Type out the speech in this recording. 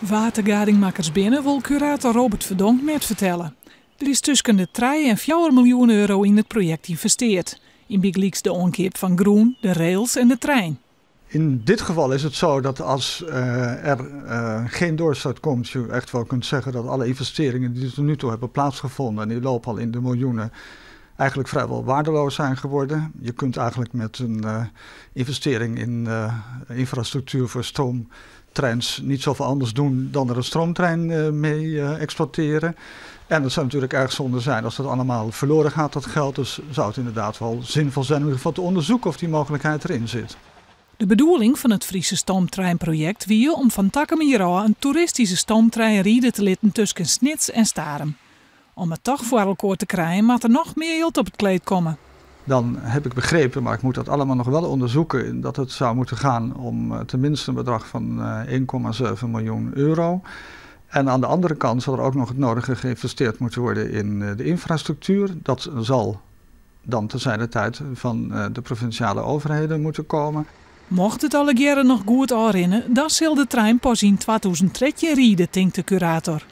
Wa't de gadingmakkers binne, wol kurator Robert Verdonk net fertelle. Der is tusken de trije en fjouwer miljoen euro yn it projekt ynvestearre. Yn bygelyks de oankeap fan grûn, de rails en de trein. In dit geval is het zo dat als er geen doorstart komt, je echt wel kunt zeggen dat alle investeringen die tot nu toe hebben plaatsgevonden, en die lopen al in de miljoenen, eigenlijk vrijwel waardeloos zijn geworden. Je kunt eigenlijk met een investering in infrastructuur voor stoomtrains niet zoveel anders doen dan er een stoomtrein mee exploiteren. En dat zou natuurlijk erg zonde zijn als dat allemaal verloren gaat, dat geld. Dus zou het inderdaad wel zinvol zijn om in ieder geval te onderzoeken of die mogelijkheid erin zit. De bedoeling fan it Fryske stoomtreinprojekt wie om fan takom jier ôf in toeristyske stoomtrein ride te litten tusken Snits en Starum. Om it toch foar elkoar te krijen, moat der noch mear jild op it kleed komme. Dan heb ik begrepen, maar ik moet dat allemaal nog wel onderzoeken, dat het zou moeten gaan om tenminste een bedrag van 1,7 miljoen euro. En aan de andere kant zal er ook nog het nodige geïnvesteerd moeten worden in de infrastructuur. Dat zal dan te zijner tijd van de provinciale overheden moeten komen. Mocht it allegearre noch goed ôfrinne, dan sil de trein pas yn 2013 ride, tinkt de kurator.